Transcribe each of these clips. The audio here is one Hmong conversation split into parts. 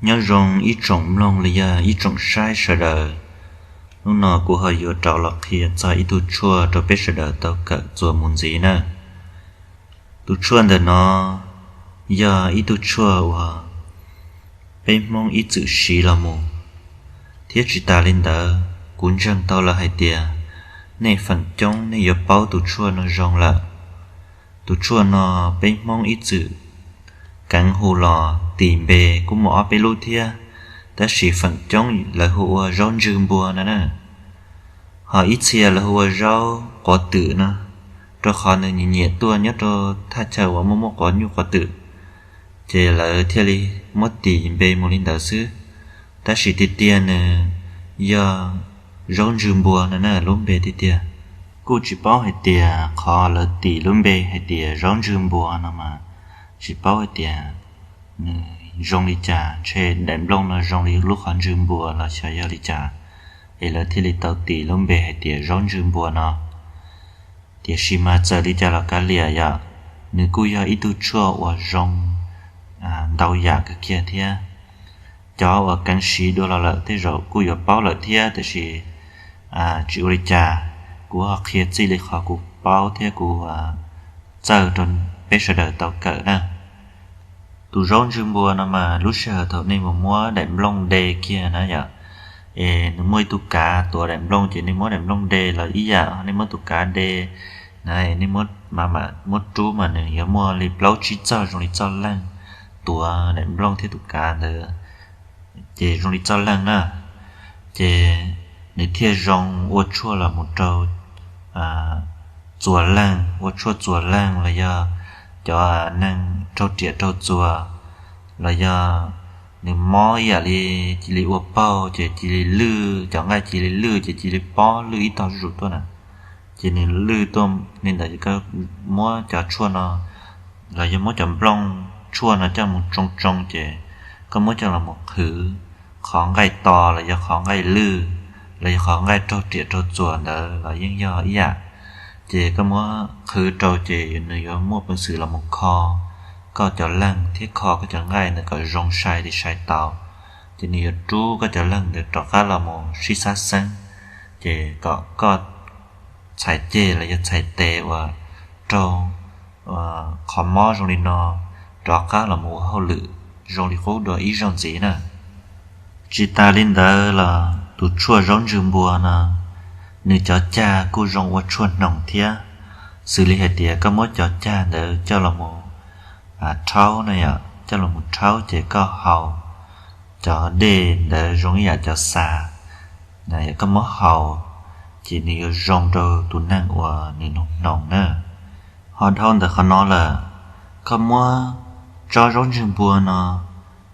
Nyob zoo ib tsoom mloog los yog ib tsoom saib sawv daws. Hnub no kuv ho yuav rov los qhia txog ib tug tshuaj rau peb sawv daws tau kawm txuas mus ntxiv na. Tus tshuaj ntawm no yog ib tug tshuaj uas peb Hmoob ib txwm siv los mus, thiab tsis tas li ntawd kuv ntseeg tau lawm hais tias nej feem coob nej yuav paub tus tshuaj no zoo lawm. Tus tshuaj no peb Hmoob ib txwm keev hu los tim npe kuj muaj ob peb lub thiab, tab sis feem coob lawv hu ua zaub ntswg npua no na. Ho ib txhia lawv hu ua zaub quav twm no, rau qhov nws nyiam nyiam tuaj nyob rau thaj chaw uas muaj muaj quav nyuj quav twm, ces lawv thiaj li muab tis npe mus li ntawd xwb. Tab sis tiag tiag nws yog zaub ntswg npua no na, lub npe tiag tiag. Kuj tsis paub hais tias qhov lawv tis lub npe hais tias zaub ntswg npua no mas tsis paub hais tias nws zoo li cas, ntshe daim nplooj no zoo li lub qhov ntswg npua los xyov yog li cas, es lawv thiaj li tau tis lub npe hais tias zaub ntswg npua no. Tiam sis mas txawm li cas los kav liam yom, nws kuj yog ib tug tshuaj uas zoo ntau yam kawg kiag thiab. Cov uas keev siv dua los lawm tej zaum kuj yuav paub lawm thiab, tiam sis tsis ua li cas, kuv ho qhia txij li qhov kuv paub thiab kuv txawj rau peb sawv daws tau kawm na. Tus zaub ntswg npua no mas lub sij hawm thaum nej mus muab daim nplooj de kiag na yom, es nws muaj ib tug kav tuav daim nplooj ces nej muab daim nplooj de los ib yam, nej muab tus kav de na, nej muab, mam muab rub mas nws yuav muaj li plaub tsib txoj zoo li txoj leeg tuav daim nplooj thiab tus kav ntawd, ces zoo li txoj leeg na. Ces nws thiaj zoo ua tshuaj los mus rau txuas leeg, ua tshuaj txuas leeg los yog cov neeg raug riam raug txuas, los yog nws mob ib yam li cia li ua paug ces cia li lwj, cov nqaij cia li lwj ces cia li pob lwj ib tog zuj zus tuaj na. Ces nws lwj tuaj li ntawd, muab cov tshuaj no los yog muab cov nplooj tshuaj no coj mus tsoo tsoo ces koj muab coj los mus qhwv qhov nqaij to los yog qhov nqaij lwj los yog qhov nqaij raug riam raug txuas ntawd los yeej yog ib yam. Ces koj muab qhwv rau ces nws yuav muaj peev xwm los mus kho koj cov leeg thiab kho koj cov nqaij ntawd kom zoo sai li sai tau. Ces nws yuav rub koj cov leeg ntawd rov qab los mus sib xab xeeb, ces kom koj txhais ceg los yog txhais tes uas raug qhov mob zoo li no rov qab los mus ua hauj lwm zoo li qub dua ib zaug ntxiv na. Tsis tas li ntawd los tus tshuaj zaub ntswg npua no, nws cov cag kuj zoo ua tshuaj hnoos thiab. Xws li hais tias koj muab cov cag ntawd coj los mus rhaub na yom, coj los mus rhaub ces koj haus cov dej ntawd zoo ib yam cov xas, koj muab haus ces nws yuav zoo rau tus neeg uas nws hnoos hnoos na. Ho dhau ntawm qhov no lawm, koj muab tsob zaub ntswg npua no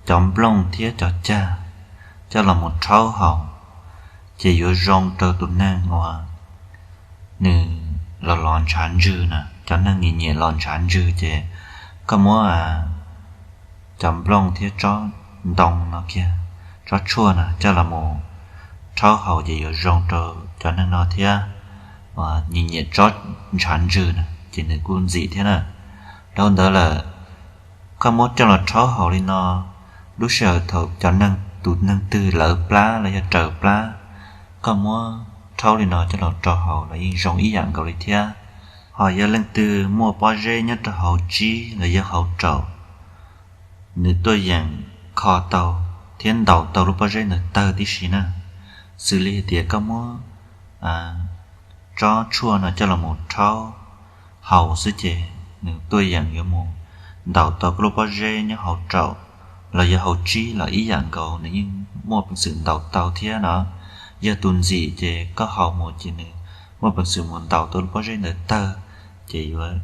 cov nplooj thiab cov cag coj los mus rhaub haus, ces yuav zoo rau tus neeg uas nws los los ntshav ntswg na, cov neeg nyiam nyiam los ntshav ntswg ces koj muab cov nplooj thiab tsob ntoo no kiag, tsob tshuaj na coj los mus rhaub haus ces yuav zoo rau cov neeg no thiab. Nyiam nyiam tsob ntshav ntswg na ces nws kuj ntxim thiab na. Dhau ntawd lawm, koj muab coj los rhaub haus li no, lub sij hawm thaum cov neeg, tus neeg twg lawv plab los yog raws plab, koj muab rhaub li no coj los rau haus los yeej zoo ib yam nkaus li thiab. Ho yog leej twg muaj pob zeb nyob rau hauv tsib los yog hauv raum, nws tuaj yeem kho tau thiab ntaus tau lub pob zeb ntawd tawg tib si na. Xws li hais tias koj muab tsob tshuaj no coj los mus rhaub haus xwb ces nws tuaj yeem yuav mus ntaus tau koj lub pob zeb nyob hauv raum los yog hauv tsib los ib yam nkaus, nws yeej muaj peev xwm ntaus tau thiab no. Yog tus ntxim ces koj haus mus ces nws muaj peev xwm mus ntaus tau lub pob zeb ntawd tawg, ces yuav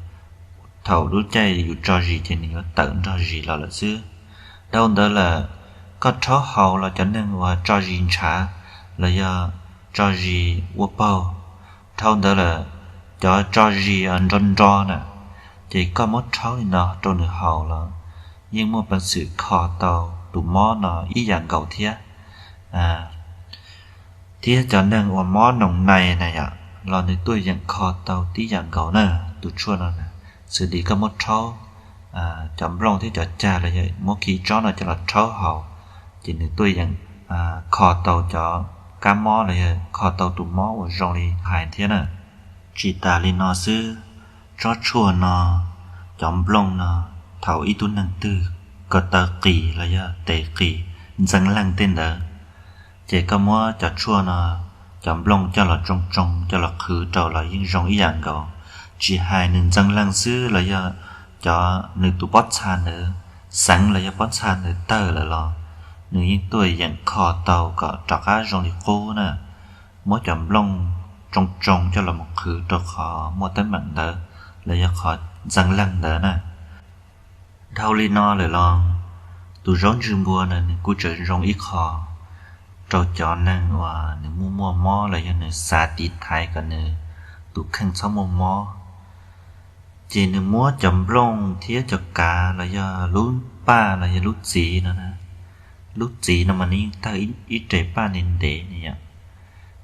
thaum lub caij yus tso zis ces nws yuav tawm nrog zis los lawm xwb. Dhau ntawd lawm, koj rhaub haus los cov neeg uas tso zis ntshav los yog tso zis ua paug, dhau ntawd lawm, cov tso zis nro nro na, ces koj muab rhaub li no rau nws haus los yeej muaj peev xwm kho tau tus mob no ib yam nkaus thiab. Thiab cov neeg uas mob noos nais na yom, los nws tuaj yeem kho tau tib yam nkaus na. Tus tshuaj no na, xws li koj muab rhaub cov nplooj thiab cov cag los yog muab khi tsob no coj los rhaub haus, ces nws tuaj yeem kho tau cov kab mob los yog kho tau tus mob uas zoo li hais thiab na. Tsis tas li no xwb, tsob tshuaj no, cov nplooj no, thaum ib tug neeg twg ko taw qis los yog tes qis ntxeev leeg tej ntawd, ces koj muab cov tshuaj no, cov nplooj coj los tsoo tsoo coj los qhwv rau los yeej zoo ib yam nkaus. Tsis hais nws ntxeev leeg xwb los yog cov nws tus pob txha ntawd xeev los yog pob txha ntawd tawg lawm los nws yeej tuaj yeem kho tau kom rov qab zoo li qub na. Muab cov nplooj tsoo tsoo coj los mus qhwv rau qhov muaj teeb meem ntawd los yog qhov ntxeev leeg ntawd na. Dhau li no lawm los tus zaub ntswg npua no nws kuj tseem zoo ib qho rau cov neeg uas nws muaj muaj mob los yog nws xav tiv thaiv kom nws tus kheej txhob muaj mob. Ces nws muab cov nplooj thiab cov kav los yog lub paj los yog lub txiv no, lub txiv no mas nws yeej tawg ib re paj ntev ntev ne yom.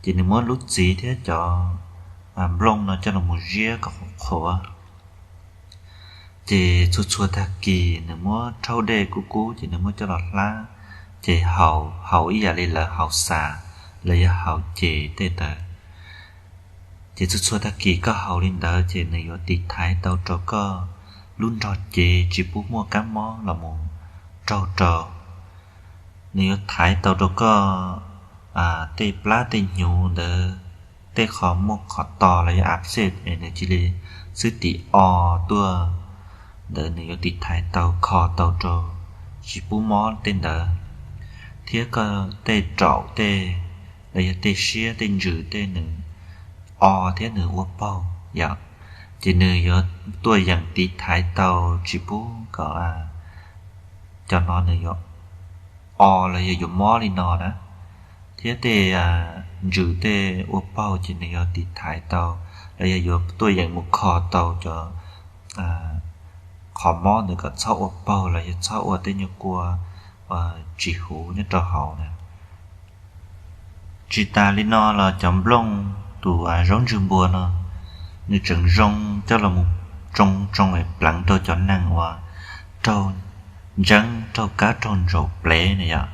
Ces nws muab lub txiv thiab cov nplooj no coj los mus ziab kom qhuav qhuav. Ces txhua txhua tag kis nws muab rhaub dej kub kub ces nws muab coj los hlab, ces haus, haus ib yam li lawv haus xas los yog haus ces tej ntawd. Ces txhua txhua tag kis koj haus li ntawd ces nws yuav tiv thaiv tau rau koj lub nrog cev tsis pub muaj kab mob los mus raug rau. Nws yuav thaiv tau rau koj tej plab tej hnyuv ntawd, tej qho muaj qhov to los yog a xej es nws cia li xwb tim o tuaj ntawd nws yuav tiv thaiv tau kho tau rau tsis pub mob tej ntawd. Thiab koj tej raum tej los yog tej siab tej ntsws tej nws o thiab nws ua paug yom, ces nws yuav tuaj yeem tiv thaiv tau tsis pub kom cov no nws yuav o los yog yuav mob li no na. Thiab tej ntsws tej ua paug ces nws yuav tiv thaiv tau los yog yuav tuaj yeem mus kho tau cov qhov mob ntawd kom txhob ua paug los yog txhob ua tej nyuag kua tsis huv nyob rau hauv na. Tsis tas li no los cov nplooj tus zaub ntswg npua no nws tseem zoo coj los mus tsoo tsoo es pleev rau cov neeg uas raug ntseeb raug kab raug ntsaum plev na yom,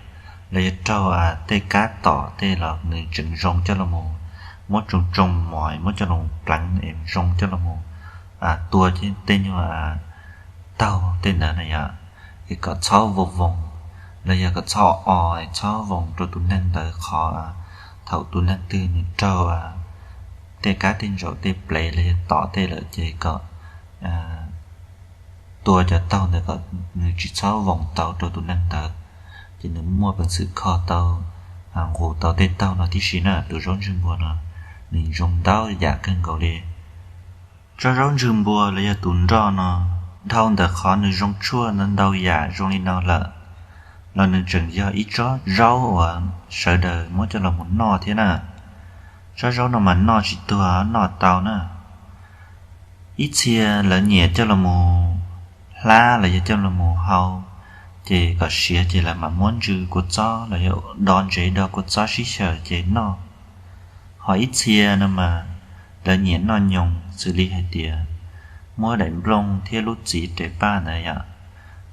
los yog raug tej kab tom tej los nws tseem zoo coj los mus muab tsoo tsoo mos muab coj los pleev es zoo coj los mus tua tej nyuag taug tej ntawd na yom, es kom txhob voos voos los yog kom txhob o es txhob voos rau tus neeg ntawd qhov thaum tus neeg twg nws raug tej kab tej ntsaum tej plev los yog tom tej lawm ces kom tua cov taug ntawd kom nws tsis txhob voos tau rau tus neeg ntawd, ces nws muaj peev xwm kho tau, nqus tau tej taug no tib si na. Tus zaub ntswg npua no nws zoo ntau yam kawg nkaus li. Tsob zaub ntswg npua los yog tus nroj no, dhau ntawm qhov nws zoo tshuaj ntau ntau yam zoo li no lawm, los nws tseem yog ib tsob zaub uas sawv daws muab coj los mus noj thiab na. Tsob zaub no mas noj tsis tuag noj tau na. Ib txhia lawv nyiam coj los mus hlab los yog coj los mus hau, ces kom siav ces lawv mam muab ntsws kua txob los yog do ntsev do kua txob sib xyaw ces noj. Ho ib txhia no mas lawv nyiam noj nyoos xws li hais tias muab daim nplooj thiab lub txiv tes paj ntawd yom,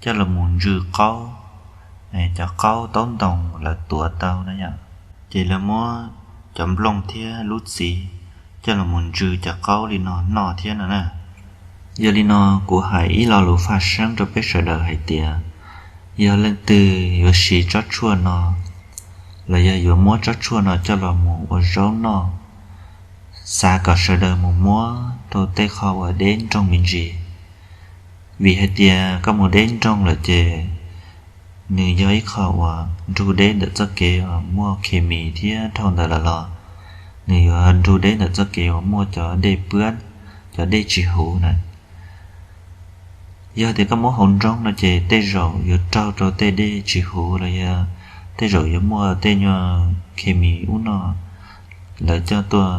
coj los mus ntsws qaub, cov qaub taub ntoo lawv tuav tau na yom, ces lawv muab cov nplooj thiab lub txiv coj los mus ntsws cov qaub li no noj thiab no na. Yog li no kuv hais ib lo lus faj seeb rau peb sawv daws hais tias yog leej twg yuav siv tsob tshuaj no los yog yuav muab tsob tshuaj no coj los mus ua zaub noj, xav kom sawv daws mus muab rau tej qho uas deb nroog me ntsis, vim hais tias koj mus deb nroog lawm ces nws yog ib qho uas nrug deb ntawm txoj kev uas muaj khes mis thiab dhau ntawd lawm los nws yuav nrug deb ntawm txoj kev uas muaj cov dej pwab, cov dej tsis huv na. Yog tias koj muab hauv nroog no ces tej zaum yuav raug rau tej dej tsis huv los yog tej zaum yuav muaj tej nyuag khes mis ub no lawv coj tuaj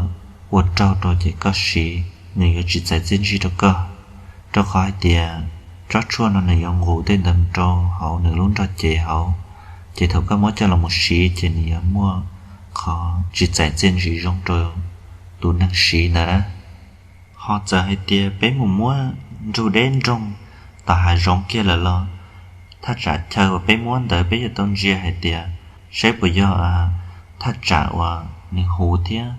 ua raug rau ces koj siv nws yuav tsis txais txiaj ntsig rau koj, rau qhov hais tias tsob tshuaj no nws yuav nqus tej ntawd rau hauv nws lub nrog cev hauv, ces thaum koj muab coj los mus siv ces nws yuav muaj qhov tsis txais txiaj ntsig zoo rau tus neeg siv ntawd na. Ho txawm hais tias peb mus muab nrug deb nroog tom hav zoov kiag lawm los thaj tsam chaw uas peb muab ntawd peb yuav tau ntsia hais tias saib puas yog thaj tsam uas nws huv thiab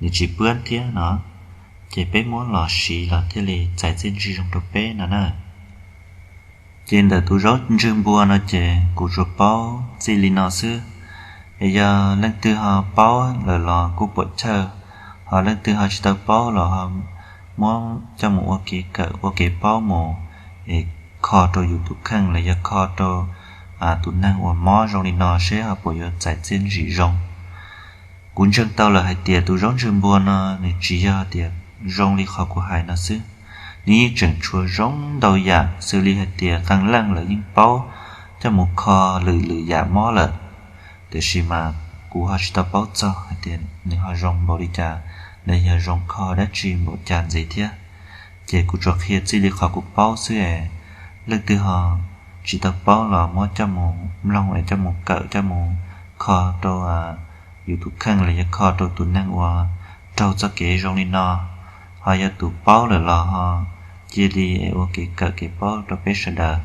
nws tsis pwb thiab no, ces peb muab los siv los thiaj li txais txiaj ntsig zoo rau peb no na. Ces ntawm tus zaub ntswg npua no ces kuv tsuas paub txij li no xwb. Es yog leej twg ho paub lawm los kuj puam chawj, ho leej twg ho tsis tau paub los ho muab coj mus ua kev kawm ua kev paub mus, es kho rau yus tus kheej los yog kho rau tus neeg uas mob zoo li no seb ho puas yuav txais txiaj ntsig zoo. Kuv ntseeg tau lawm hais tias tus zaub ntswg npua no nws tsis yog tias zoo li qhov kuv hais no xwb, nws yeej tseem tshuav zoo ntau yam xws li hais tias qee leej lawv yeej paub coj mus kho lwm lwm yam mob lawm. Tiam sis mas kuv ho tsis tau paub txog hais tias nws ho zoo npaum li cas, los yog zoo kho dab tsi npaum cas ntxiv thiab. Ces kuv tsuas qhia txij li qhov kuv paub xwb es, leej twg ho tsis tau paub los muab coj mus mloog es coj mus kawm coj mus kho rau yus tus kheej los yog kho rau tus neeg uas raug txoj kev zoo li no. Ho yog tus paub lawm los ho cia li es ua kev kawm kev paub rau peb sawv daws.